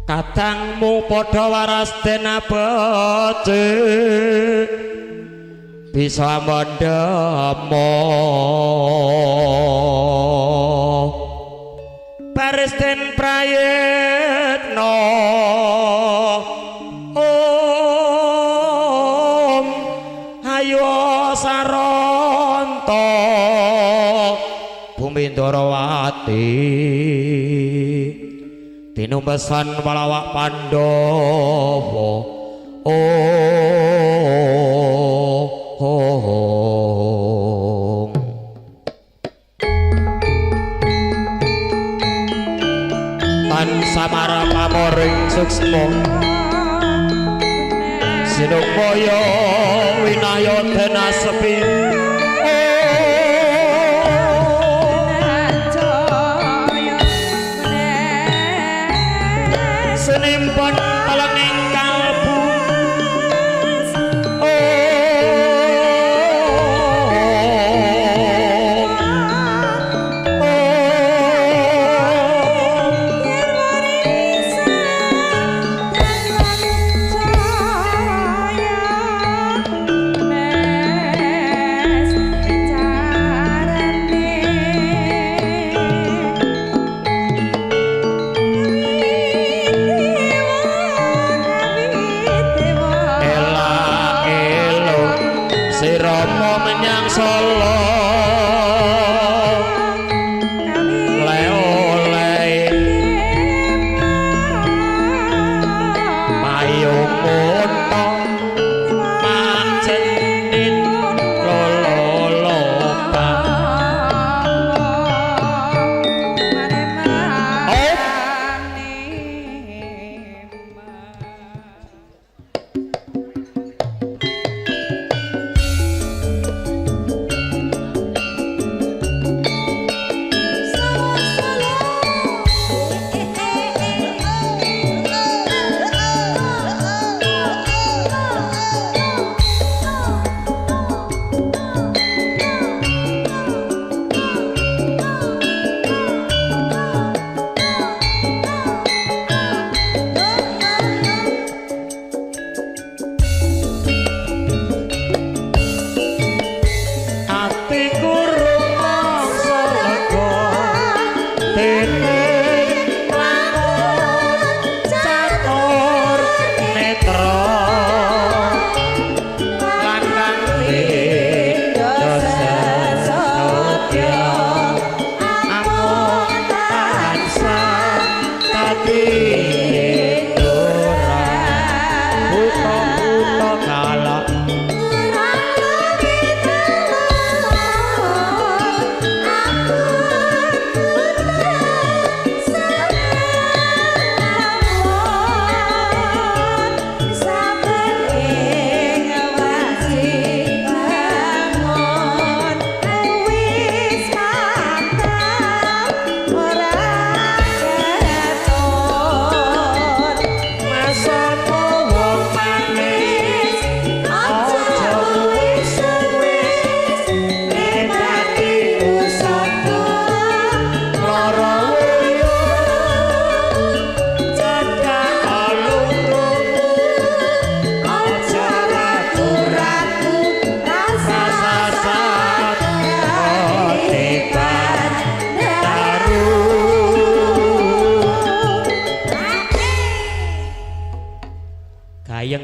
Kadangmu padha waras den becik bisa mendemo baris den prayitna om ayo saranta bumi Ndorowati tinumbesan palawak Pandhawa oh tan samara pamoring suksma sinupaya winaya denasepi senimpon telenging kalbu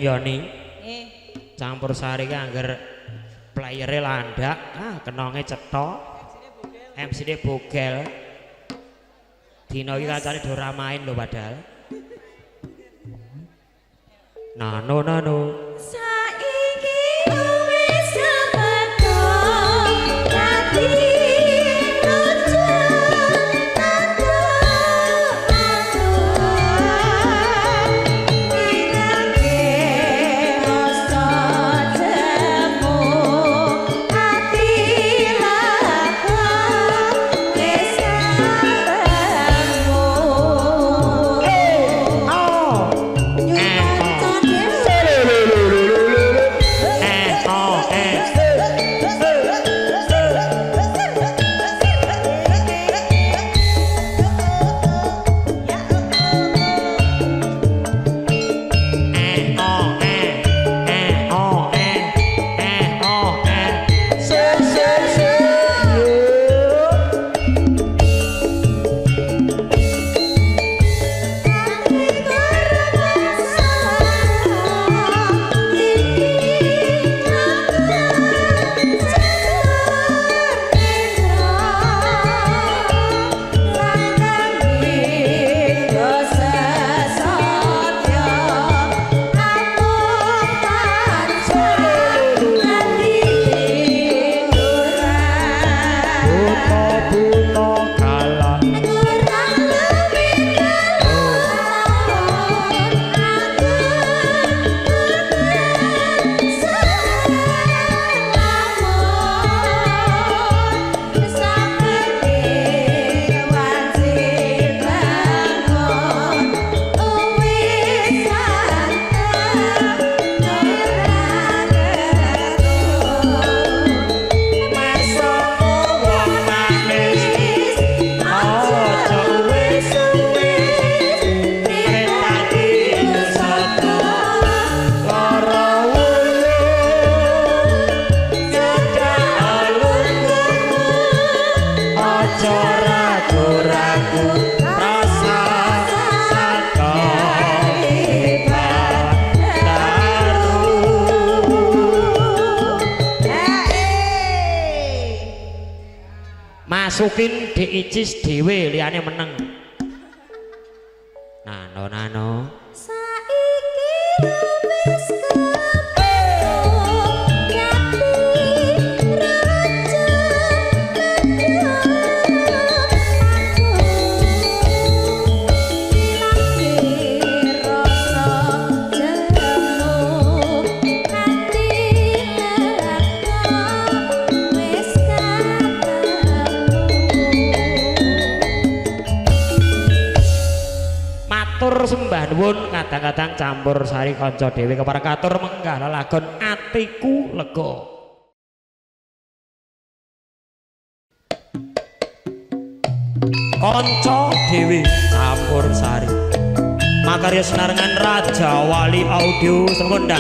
Yoni campur sari ki angger playere landak kenonge cetha MC-ne bogel dina iki kancane do ora main lho padahal nano nano saiki wis sepetho dadi Lulu. Masukin diicis dhewe liyane meneng. Nano nano. Saiki wis kepethuk dadi raja Matur sembah nuwun kadang-kadang campur sari kanca dhewe kepareng katur menggah lelagon atiku lega. Kanca dhewe campur sari. Makarya senarengan Raja Wali Audio Sengkondang.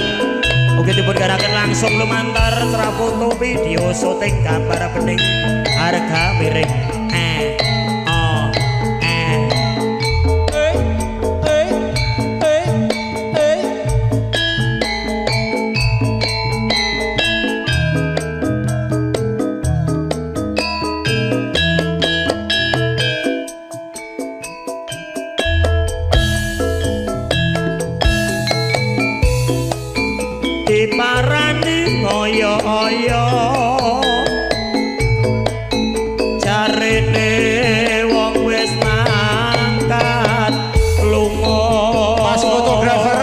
Ugi dipun garaken langsung lumantar secara foto video syuting gambar bening harga miring E O E. Diparani ngoyo-oyo jarene wong wis mangkat lunga. Mas fotografer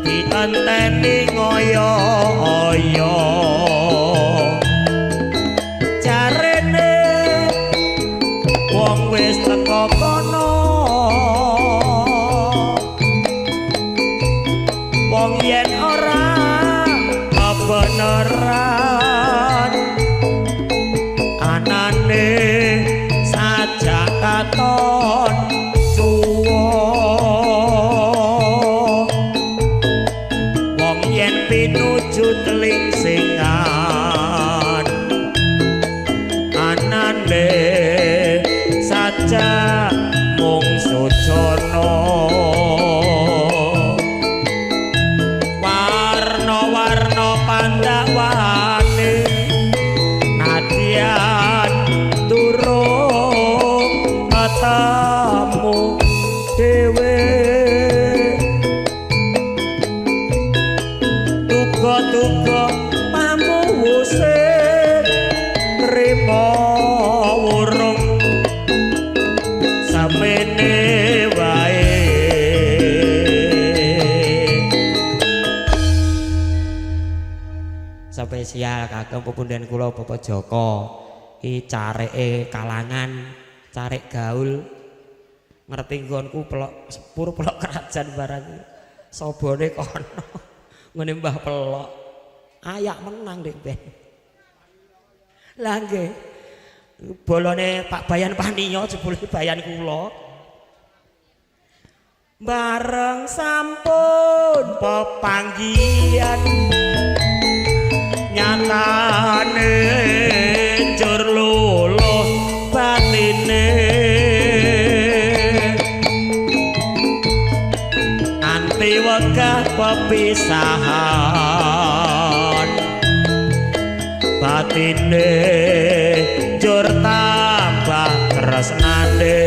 dienteni ngoyo-oyo jarene wong wis teko kono. Wong yen ora kebeneran anane sajak katon suwa. Wong yen pinuju telingsingan anane sajak mung sujana. Warna-warna pandhawane nadyan durung ketemu dhewe. Duga-duga pamuwuse trima wurung samene wae. Spesial kagem pepunden kula Bapak Joko. Iki careke kalangan, carek gaul. Ngerti nggonku pelok sepur pelok kerajaan barang. Sobone kono. Ngene Mbah Pelok. Ayak menang Dik Ben. Lah nggih. Bolone Pak Bayan Paniyo jebule bayan kula. Bareng sampun pepanggihan nyatane njur luluh batine nganti wegah pepisahan batine njur tambah tresnane.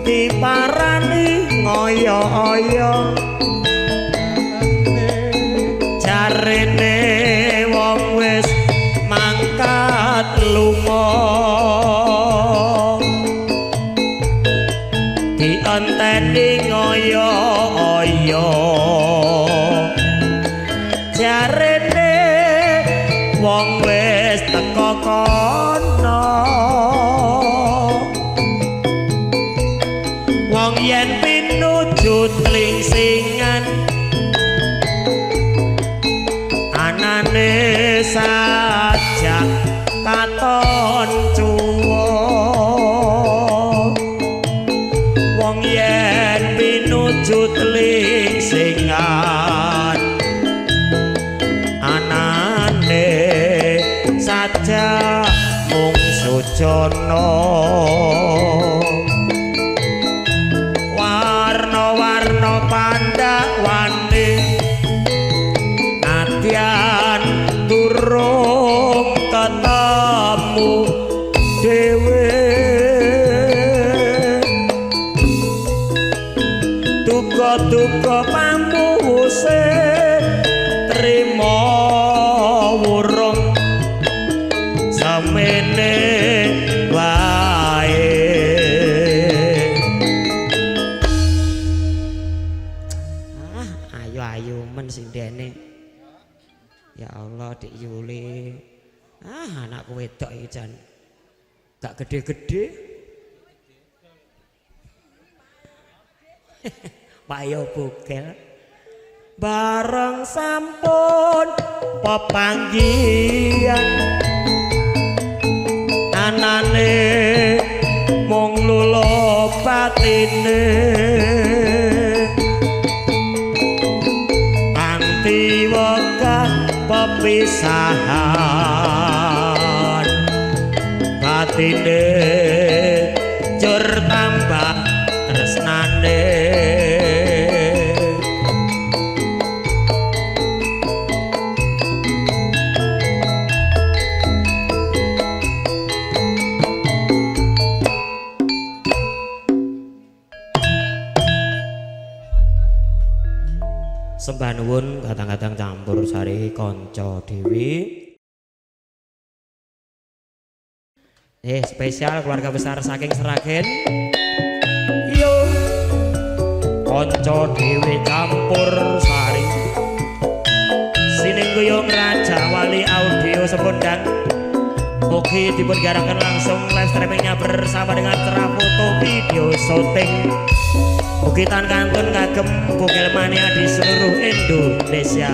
Diparani ngoyo-oyo jarene wong wis mangkat lunga dienteni ngoyo-oyo jarene wong wis teko kono. Wong yen pinuju tlingsingan sajak katon cuwa wong yen pinuju tlingsingan anane sajak mung sujana warna-warna pandhawane nadyan durung ketemu dhewe duka-duka pamuwuse trima wurung semene wae. Ah, ayu-ayu men sindene. Ya Allah, Dik Yuli. Ah, anakku wedok iki jan. Gak gede-gede. Payo bogel. Bareng sampun pepanggihan anane mung lula batine anti wegah pepisahan batine jur tambah tresnane. Sembah nuwun kadang-kadang campur sari kanca dewi. Spesial keluarga besar saking Sragen. Yo kanca dewi campur sari. Sinengguyung Raja Wali Audio Sepundang. Ugi dipun garaken langsung live streamingnya bersama dengan cerah foto video syuting. Ugi tan kantun kagem bogel mania di seluruh Indonesia.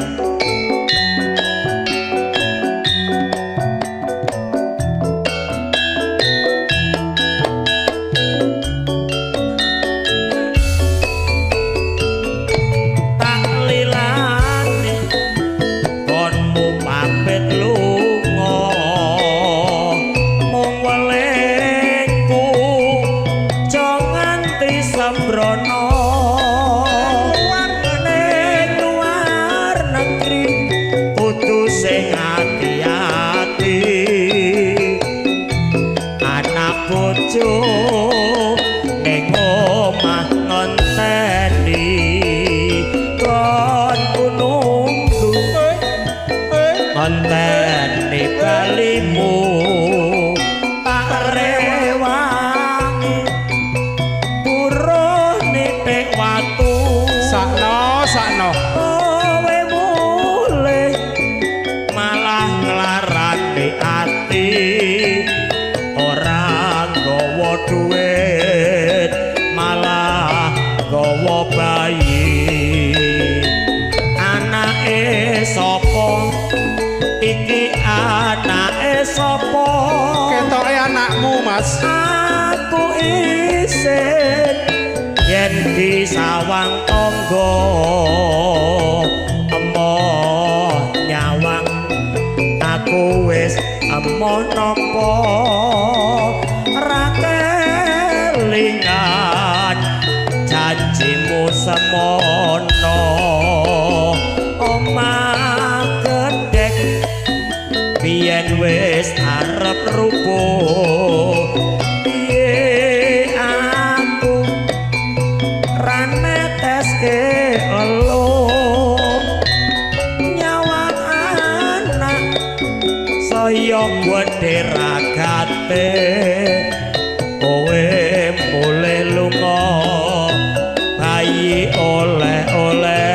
Tak lilane konmu pamit lunga mung welingku aja nganti sembrono. Sing ati-ati anak bojo ning omah ngenteni kon nunggu ngenteni balimu tak rewangi buruh nitik watu sakno sakno. Ati ora nggawa duit malah nggawa bayi anake sapa iki anake sapa ketoke anakmu Mas aku isin yen disawang tangga emoh nyawang aku wis emoh napa ra kelingan janjimu semono omah gedhek biyen wis arep rubuh piye aku ra neteske elo nyawang anak saya gedhe ragate kowe mulih lunga bayi oleh-oleh.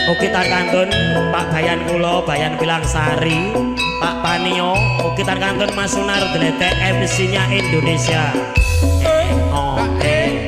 Ugi tan kantun Pak Bayan kula, Bayan Pilangsari, Pak Panio, ugi tan kantun Mas Sunar Dletek MC-nya Indonesia. Oh, eh.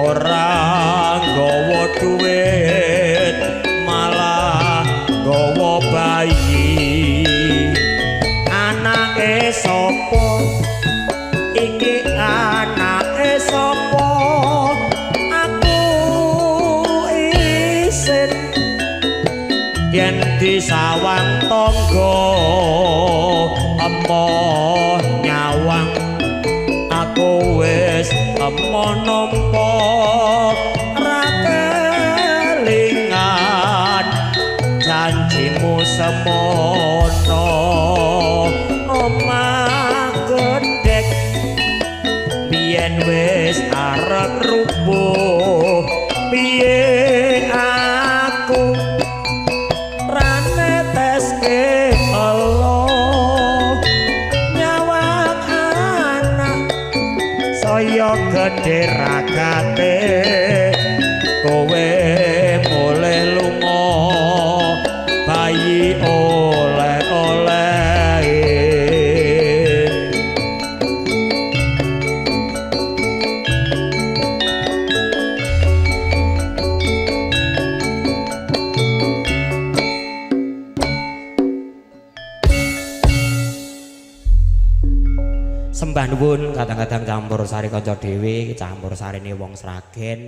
Ora nggawa duit malah nggawa bayi. Anake sapa iki, anake sapa? Aku isin yen disawang tangga emoh nyawang. Aku wis emoh nampa ra kelingan janjimu semono. Omah gedhek biyen wis arep rubuh, piye aku ra neteske Allah nyawang anak saya gedhe ragate. Kowe mulih lunga bayi oleh-oleh. Sembah nuwun kadang-kadang campur sari kanca dhewe, campur sarine wong Sragen.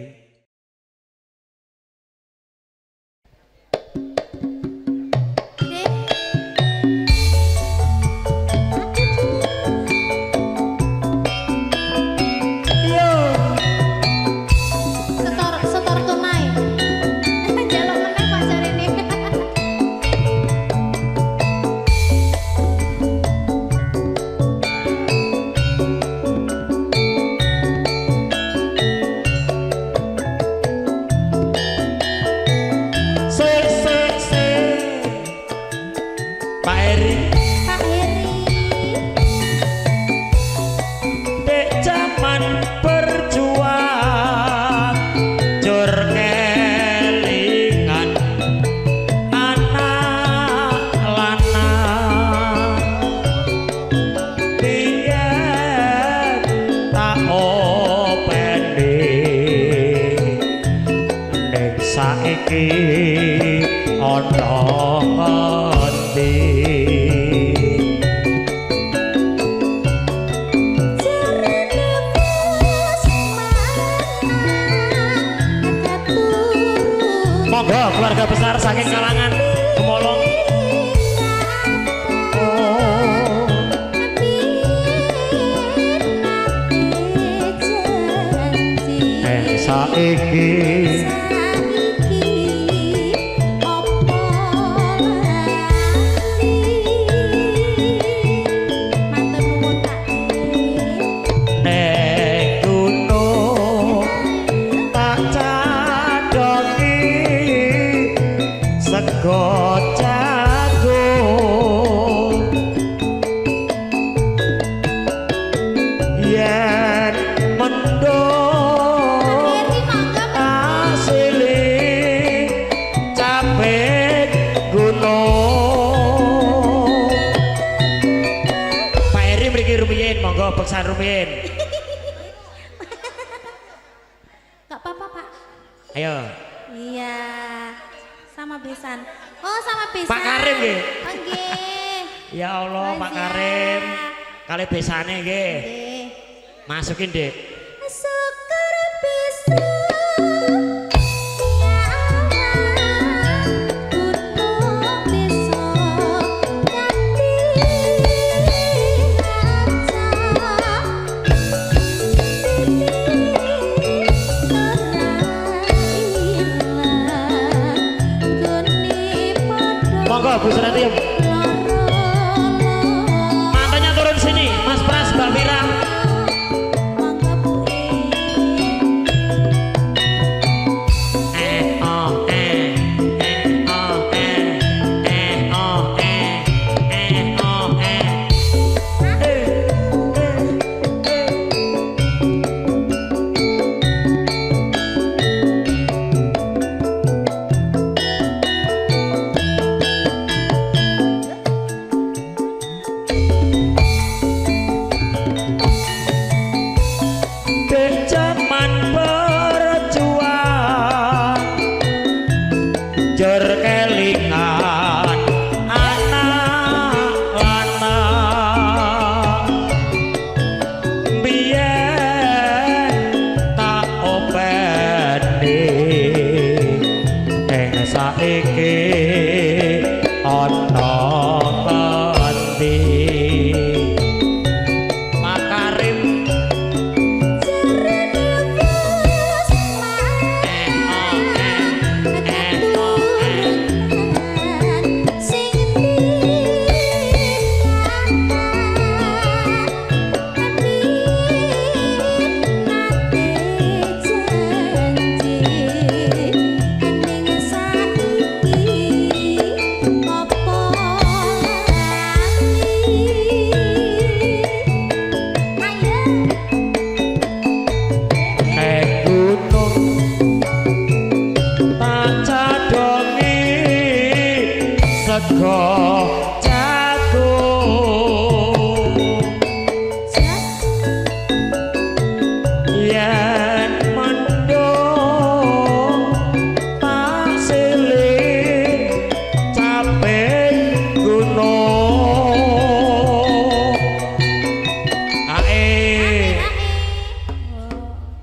Yo. Setor setor tunai. Jaluk meneh Pak jarene. Se se se. Pak Eri, Pak Heri. dek jaman berjuang jur kelingan anak lanang. Biyen tak openi ning saiki ana ngendi. Jarene wis mangan keturun. Monggo keluarga besar saking kalangan Gemolong. Oh. Saiki Saiki opo lali? Matur nuwun Pak. Nek gunung tak cadhoki sego jagung, yen mendung Heri mangga asili capek gunung. Pak Eri mriki rumiyin, monggo beksan rumiyin. Gak apa-apa Pak. Ayo. Iya, sama besan. Oh, sama besan. Pak Karim nggih. Oh, nggih. Ya Allah, Oh, Pak siap. Karim. Kali besane nggih. Nggih. Masukin, Dik. Syukur bisa nyawang gunung desa dadi raja titi ora ilang gone padha Monggo Bu Surati. loro. Mantannya turun sini, Mas Pras, Mbak Mira. Monggo Bu. Saiki ana ngendi Pak Karim Nek gunung tak cadongi sego jagung yen mendung tak silih caping gunung. Ae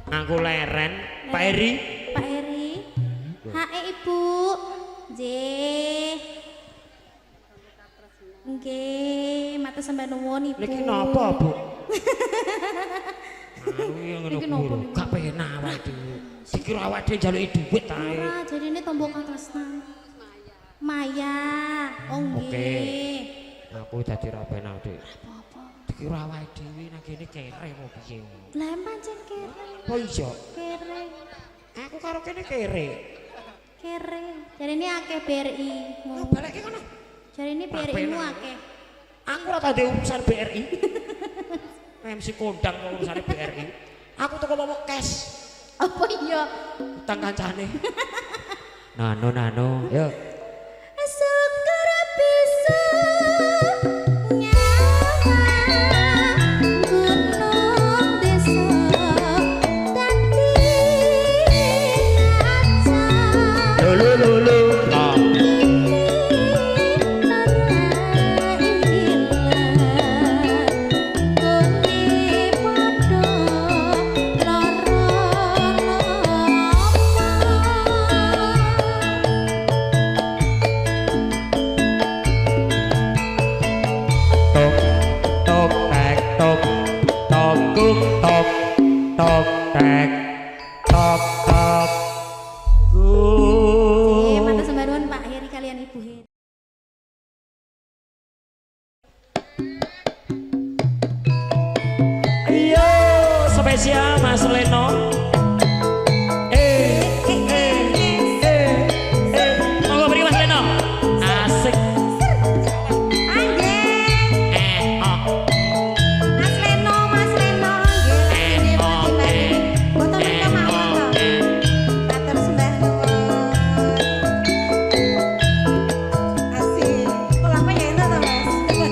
aku leren Pak Eri. Pak Eri. Hae Ibu. Nggih. Nggih, matur sembah nuwun Ibu. Niki napa, Bu? Anu ya ngono Niki napa kuwi lho. niku? Gak penak awake dhewe. Dikira awake dhewe njaluki dhuwit ae. Ora, jarine tombo katresnan. Maya. Oh Oke. nggih. Aku dadi ra penak, Dik. Apa-apa. Dikira awake dhewe nang kene kere apa piye. Lah pancen kere. Oh iya, Kere. aku karo kene kere. Kere. Jarine akeh BRI. Oh, balekke kono. Jarine BRI mu akeh. Aku ora tau urusan BRI. MC kondang kok urusane BRI. Aku tuh ngomong cash. Apa iya? Utang kancane. Nano nano, yo. Syukur bisa nyawa gunung desa dadi kaca. Lho lho lho. Ah. Tok tok tek tok tok tuk tok tok tek tok tok gu. Matur sembah nuwun Pak Heri kalian Ibu Heri. Yo, spesial Mas Leno. Eh, eh, eh, eh. Monggo beri Mas Leno. Asik. Eh, oh. Mas Leno, Mas Leno, nggih, Eh, oh, eh. Boten Eh, mereka mawon oh, to. eh. Matur sembah nuwun. Asik. Kok lama ya itu toh, Mas?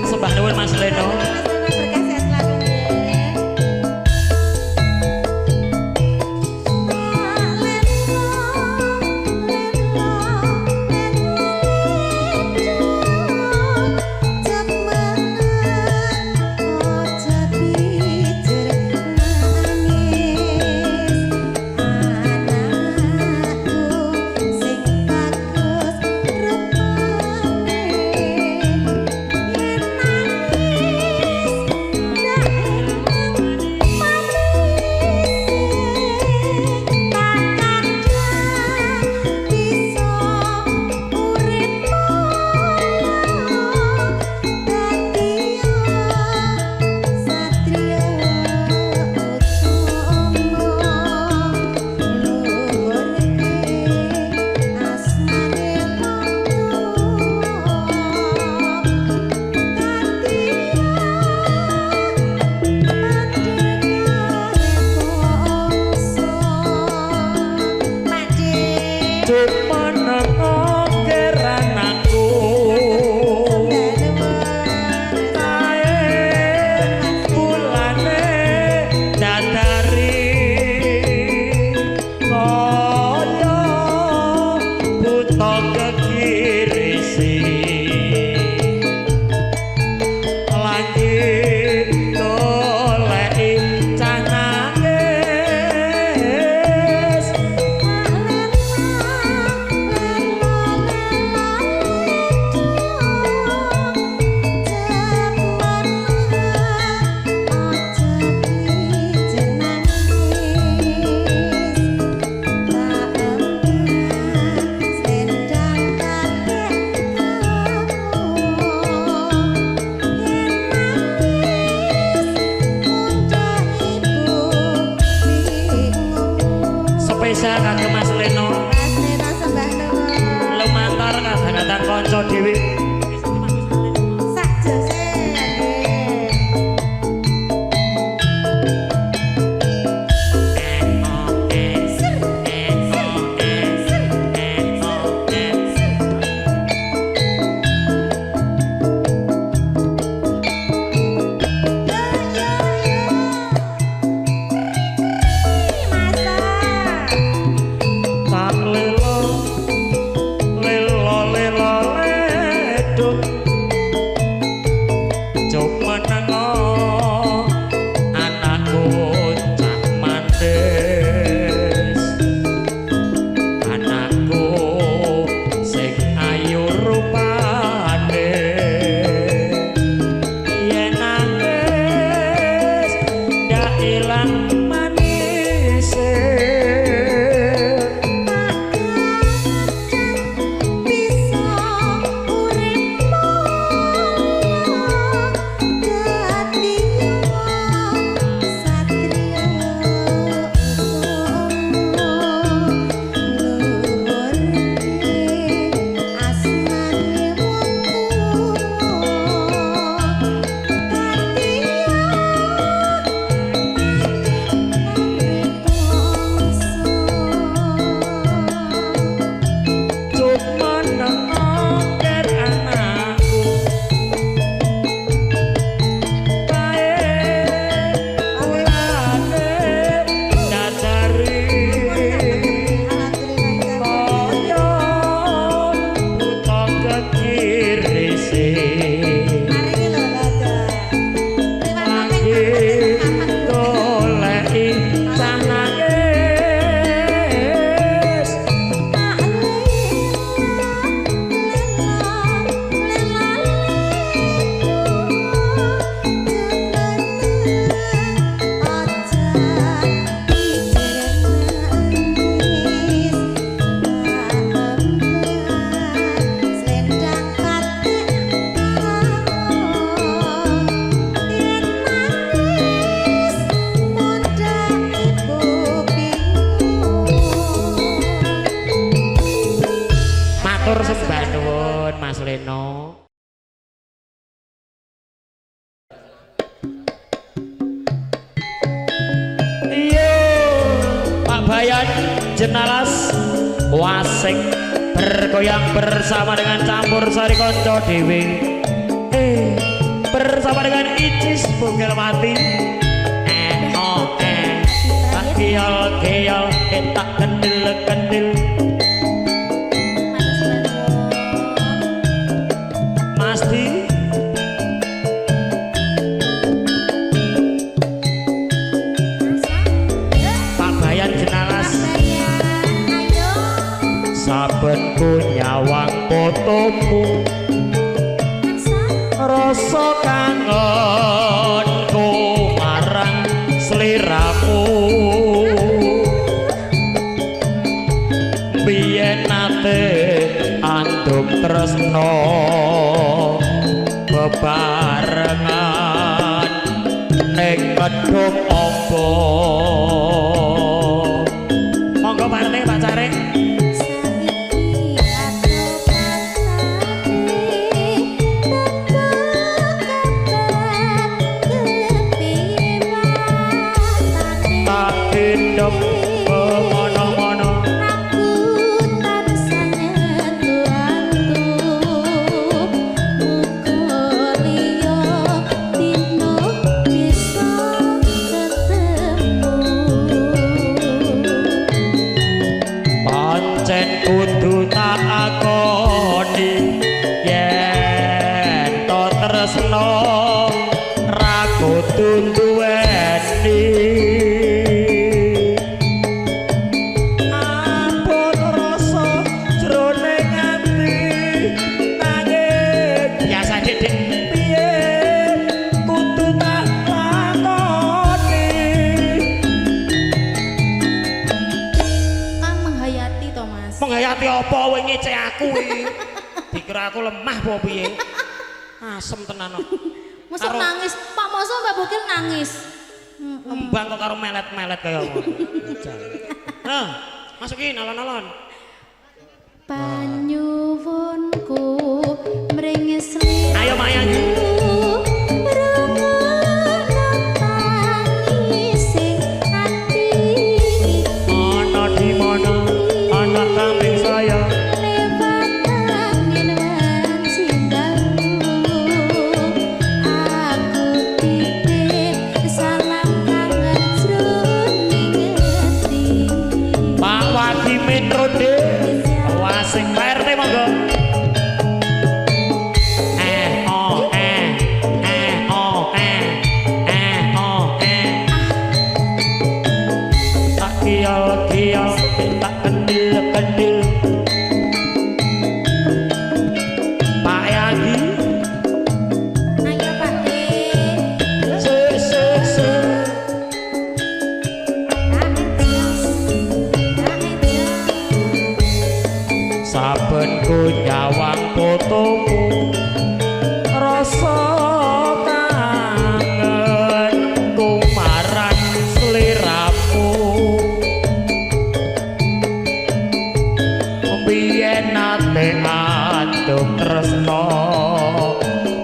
Sembah nuwun Mas Leno. Mas Leno berkah sehat selalu nggih. Jenalas wasik bergoyang bersama dengan campur sari konco dewe, bersama dengan Icis Bogel Mati. Oh tak kiol kiol tak kendil kendil. Mas Di Pak Bayan Jenalas, saben ku nyawang fotomu rasa kangenku marang sliramu. Biyen nate andum tresno bebarengan ning kedung apa. Monggo Pak RT Pak Carik. Kudu tak akoni yen to tresno ra kudu duweni. Abot rasa jroning ati nanging biasa dik piye kudu tak lakoni. Kang menghayati to Mas. Menghayati apa kowe ngece aku iki? Dikira aku lemah apa piye? Asem tenan kok. Mosok nangis, Pak mosok Mbak Bokil nangis. Kembang kok karo melet-melet kaya ngono. Hah, masukin alon-alon. Panyuwunku mring sliramu. Ayo Maya. Saben ku nyawang fotomu rasa kangenku marang sliramu. Biyen nate andum tresno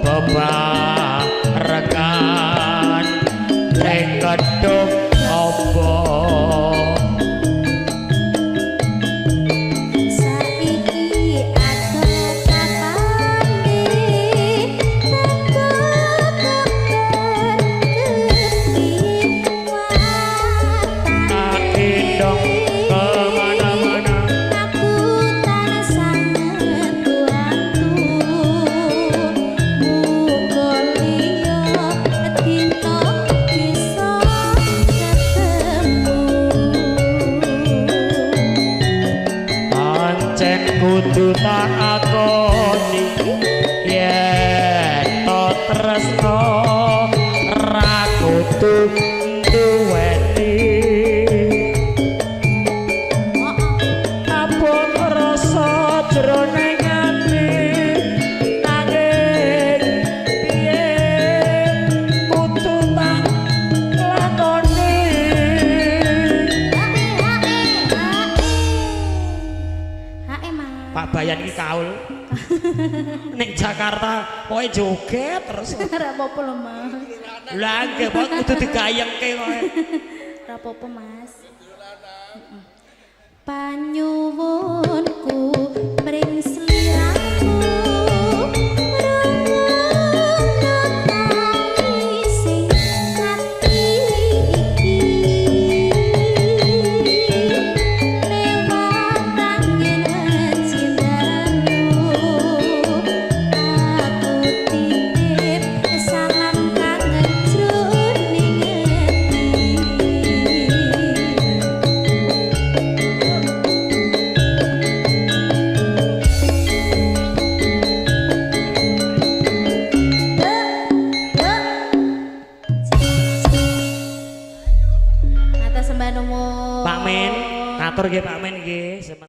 bebarengan ning kedung apa. Kudu tak akoni yen to tresno ra kudu duweni. Abot rasa jroning ati nanging piye kudu tak lakoni. Pak Bayan iki kaul. Ning Jakarta pokoke joget terus. Ora apa-apa lho Mas. Lah nggih pokoke kudu digayengke kowe. Ora apa-apa Mas. Panyuwunku mring sliramu rungokno sing ati iki lewat angin cintamu aku titip salam kangen jroning ati. Atas sembah nuwun. Pak Men, katur nggih Pak Men nggih.